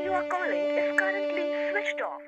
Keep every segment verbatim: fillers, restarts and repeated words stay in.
You are calling is currently switched off.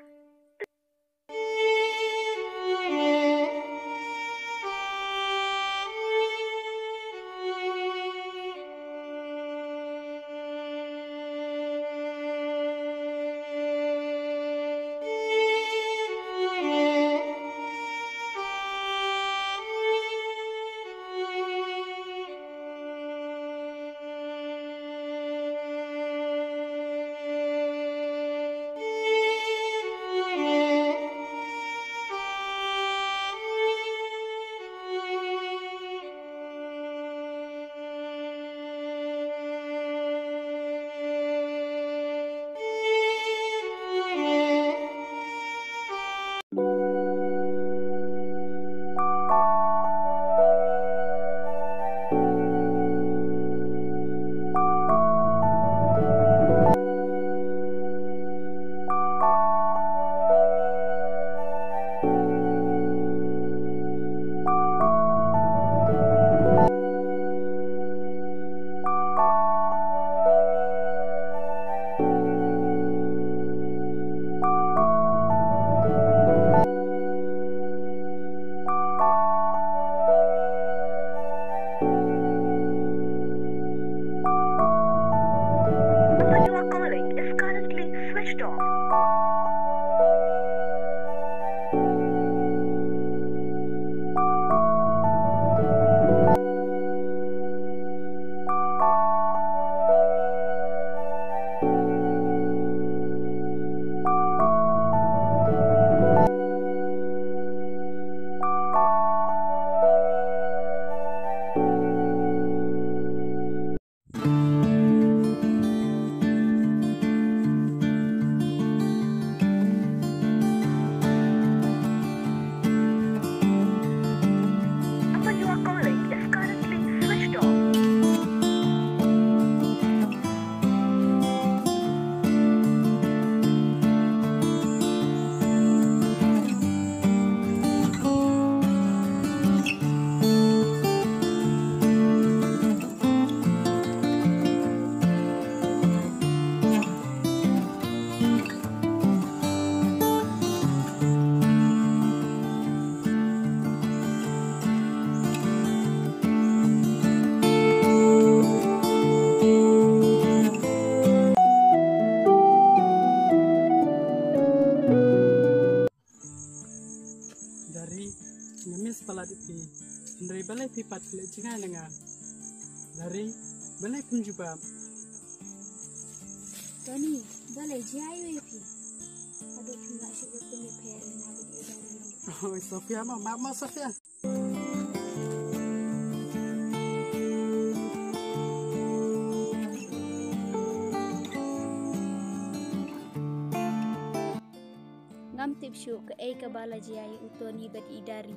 Number you are calling is currently switched off. Number you are calling is currently switched off. Dari, nga miss palat ïa phi. Hynrei balei phi pat khleh jngai na nga? Dari, balei phim jubab? Tony, balei jia ïa phi? Haduh phim lah shuh ban pynïapher ïa nga bad ïa Dari. Oi Sofia, ma, ma, ma Sofia. Ngam tip shuh kaei kaba la jia ïa u Tony bad i Dari.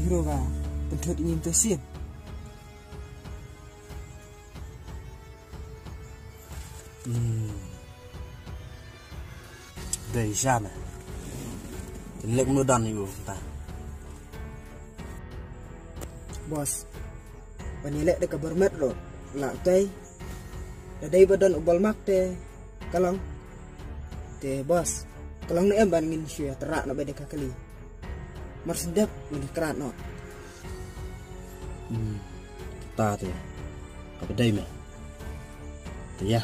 Bro ba pynthut ïa ngi mynta sien. Hmm. Dei sha me. Lek mano don ïa u ta. Boss. Ban ïaleh da ka bor met ruh la tei. Da dei ba don u bol mak te ka long. Te boss, ka long ne em ban ngin shu ïa tyrah noh bad da ka kali. Mar shu dep ngin krat noh. Hmm. Ta te. Ka ba dei me. Te ïa.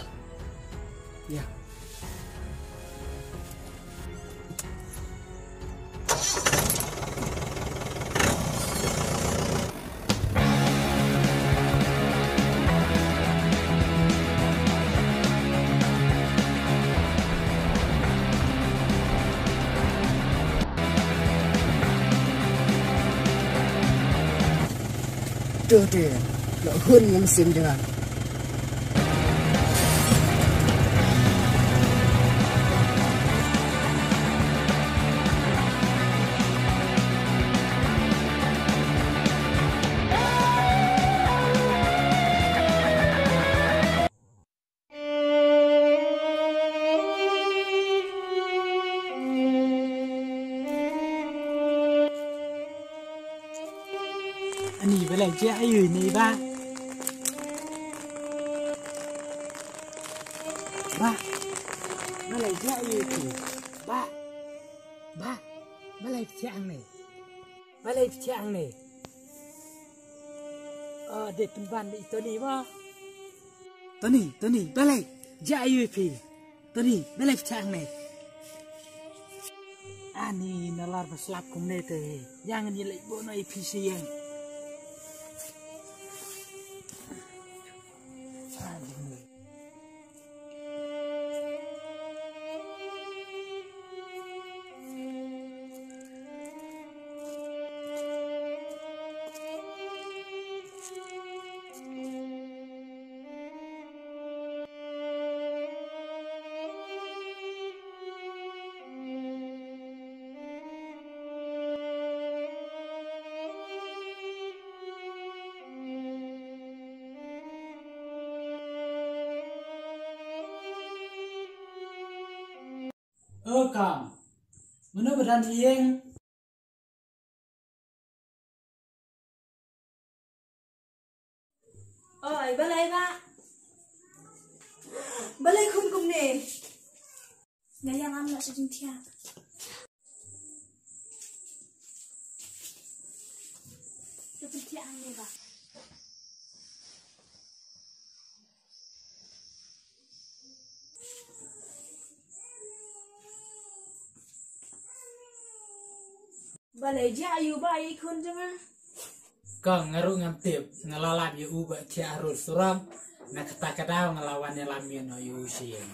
Ïa. To te, lo hun ngam sim dengan. Ani balei jia ayu ni ba? Ba. Balei jia ayu ki? Ba. Ba. Balei phi thiah hangne? Balei phi thiah hangne? Oh, dei pynban dei Tony ba. Tony, Tony, balei? Jia ayu phi? Tony, balei phi thiah hangne? Ani nalar ba slap kumne te. Ïa ngin ïaleh buh noh ïa phi sha ïing. Ani. O Kong, mano ba don ha ïing? Oi, balei ba? Balei khun kumne? Nga ïa ngam lah sha jingthiah. Ïa pyntiah hangne ba. Balei jia aïu ba ïa i khun jong nga? Kong, nga ruh ngam tip, nga la lap ïa u ba thiah ha rud surok, na kata ka daw nga la wan ïalam ïa u sha ïing.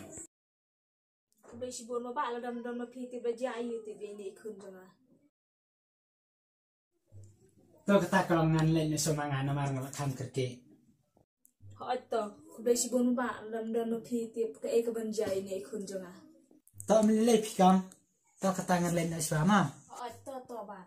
Khublei shibun mo ba, lada ym don ma phi te ba jia aïu te ba ïa i khun jong nga. To kata ka long ngan leit noh sha ma nga namar nga la kham kyrkieh. Hooid to, khublei shibun mo ba, lada ym don ma phi te kaei kaban jia ïa i khun jong nga. To ym lei lei phi Kong. To kata ngan leit noh sha ma. Hooid to to ba.